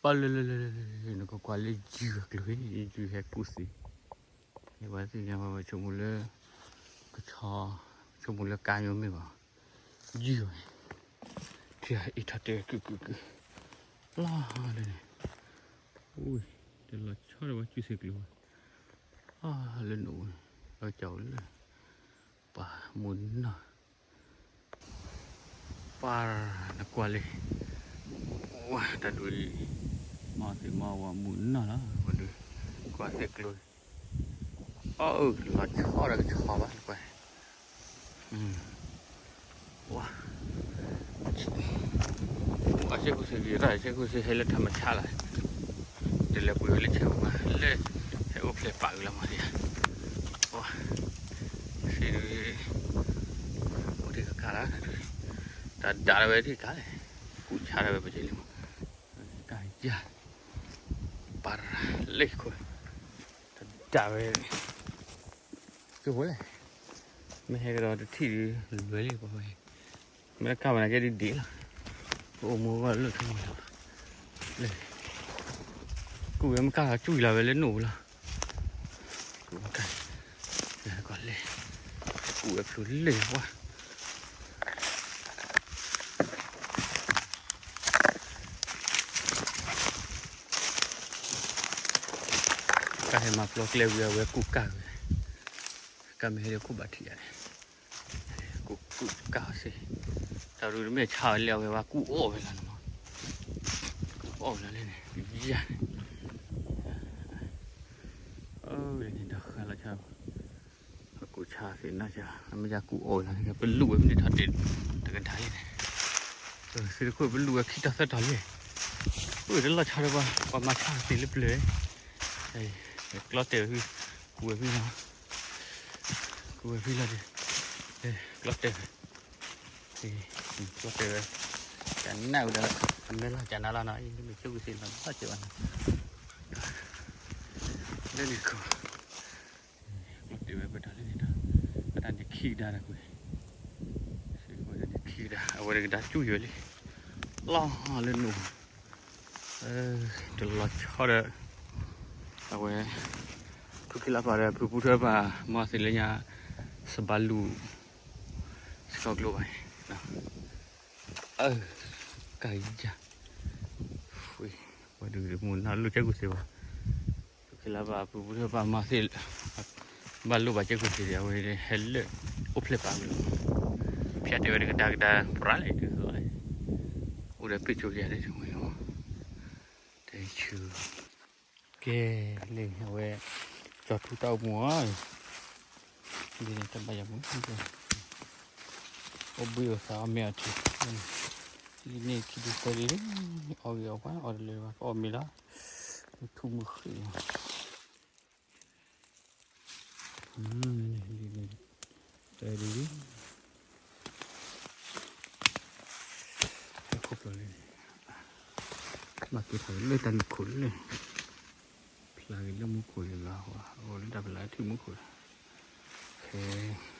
ပၢ်လၢလၢလၢလၢ နကကွၢ်လၢယုၢ်အကျိၤ ယုၢ်ဟဲကူၣ်သ့, ယပှၤသ့ၣ်ညါဝဲ ပဆိကမိၣ်လၢ ကဆီ, ဆိကမိၣ်လၢကါယိမ့ၢ်ဘၣ်, ယုၢ်ဝဲ, ထံအံၤထီၣ်တဲာ်ဝဲကုၣ်ကုၣ်ကုၣ်, လီၤလၢန့ၣ်, အူ, တလီၤဆီဒီးဝဲကူၣ်သ့ကျိၤဝဲ, အလၢနအိၣ်, အကၠီလၢ, ပှၤမုၢ်နီၢ် ပၢ်နကွၢ်လံ, ဝါ တၢ်ဒုးအံၤ, မၤသ့ၣ်မၤဝဲမုၢ်နီၢ်လီၤ ဝဲဒုး, ကွၢ်သ့ၣ်ကျိၤ, အၢ လီၤဆီဒီးကဆီဘၣ်နကွၢ်, ဝါ အဆ့ကူစ့ဂ့ၤရၣ် အဆ့ကူစ့ဟဲလၢထးမဆါလီၤ, တလဲၤပှ့ၤဝဲလၢဆဲးမး လၢ ဟဲအိၣ်ဖျဲၣ်ပာ်ဂ့ၤလီၤမး ဝါ စ့ဒုး, အိၣ်ထံကကါလီၤ, တၢ်ဒၣ်ဝဲထံကါလဲၣ်, ကူၣ်ဆါထီၣ်ဝဲပက့ၤလံမး, ကါယါ, ပၢ်ရၣ်လ့ၣ်ခိၣ်, တၢ်ဒၣ်ဝဲ ကၠိဝဲလဲၣ်, မ့ၢ်ဟဲကဒီးတထံၣ်ဒုး လွဲလံပှၤဝဲ, မ့ၢ်ကါဝဲန့ၣ်ကဲဒ်ဒ်လီၤ, ပအိၣ်မူဂီၢ်လၢထူမီၤလီၤ, လၢ, ကူၣ်ဝဲမ့ၢ်ကါလီၤ ကွံာ်လီၤဝဲလၢနိၣ်ပူၤလီၤ, ကူၣ်ဝဲမ့ၢ်ကါ, လဲၤကီၢ်လဲၣ်, ကူၣ်ဝဲဖျိလၢဝါ ကါဟဲမၤပျီကျဲဝံၤအဝဲကူၣ်ကၢ်ဝဲ, ကါမ့ၢ်ဟဲလၢကူၣ်ဘၣ်ထံးယၤန့ၣ်, ကူၣ်ကူၣ်ကၢ်စ့, တၢ်ရူတမ့ၢ်ဆါဝဲလၢအဝဲဝါကူၣ်အီၣ်ဝဲလီၤန့ၣ်မး, ကူၣ်အီၣ်ဝဲလီၤလၢန့ၣ်, ယၤန့ၣ်, အန့ၣ်ဒီးဃၢလီၤဆါ အကူၣ်ဆါသ့ၣ်နၢ်ဆါ အမ့ၢ်ယါကူၣ်အီၣ်ဝဲလီၤန့ၣ် ပလူးဝဲမ့ၢ်န့ၢ်ထီၣ်တ့ၢ်တကဒါလံန့ၣ်, သ့ၣ်တခိၣ်ပလူးဝဲခံတီၤသၢတီၤလံ, အိၣ်တလီၤဆီဒီးပှၤ ပှၤမၤဆါသ့ၣ်လၢပျၢၤ, ကျီတဲာ်ဝဲဖု, ကူၣ်ဝဲဖုလီၤ, ကူၣ်ဝဲဖုလီၤဒီး, ကျီတဲာ်ဝဲ, ကျီတဲာ်ဝဲ, ကနၣ်ဝဲဒီး, အမဲာ်လီၤကနၣ်လီၤနီၤ အံၤမ့ၢ်ဆိကစ့လီၤဘၣ်က့ၤဘၣ်နီၤ, လၢန့ၣ်ခိၣ် ကျီတဲာ်ဝဲပတၢ်လၢန့ၣ်ဒီး, အတၢ်န့ၣ်ခံကဒါတၢ်ကွံာ်, ခံကဒါ အဝဲတကဒါကၠူၣ်ယွၤလံ, လီၤလၢနိၣ်, တလီၤဆီဒီး, အဝဲ, ဖုခံလါပာ်ဒီး ဖုပူထၢပာ် မၤသ့ၣ်လၢညါ, စဘၣ်လူၤ, စကီကျိဘၣ်, အ, ကယၤ, ဝဲဒုးမုၢ်နၤလူၤကဲကူၣ်သ့ဘၣ်, ဖုခံလါပာ် ဖုပူထၢပာ်မၤသ့ၣ်, ဘၣ်လိၣ်ဘၣ်ကဲကူၣ်သ့ဒီး အဝဲဟဲလၢ, အိၣ်ဖျဲၣ်ပာ်ဝဲလီၤ, ဖျါတဲဝဲတကဒါကဒါ ပြးလဲၣ်တုၤသိးလဲၣ်, အိၣ်ဒီးပ့ၢ်ကၠိကယၤဒ်ဝဲလီၤ, တဲဆူ ကဲ, လၢအဝဲ, ကၠီထူတၢ်အိၣ်မူဧါ, ဒ်န့ၣ်တဘၣ်ယၤမူ, အိၣ်ဘှံးအိၣ်သါအီၣ်မ့ၤအီထံ, လံန့ၣ်ခံဒုသၢဒု, အီၣ်ဂ့ၤအီၣ်ပှၤအီၣ်တလၢဘၣ် ပအီၣ်မ့ၤလီၤ, ထူမုၢ်ဃ့ၢ်လီၤ လံန့ၣ်, တၢ်ဒ်လံ, တၢ်ခိၣ်ပျီလံန့ၣ်, ဘၣ်က့ၤထီၣ်လၢတၢ်လူၢ်ခိၣ်လၢ, ဖျါက့ၤလၢမူခိၣ်လံလီၤ, အိၣ်လၢတၢ်ဖျါထံမူခိၣ်လီၤ, ခဲ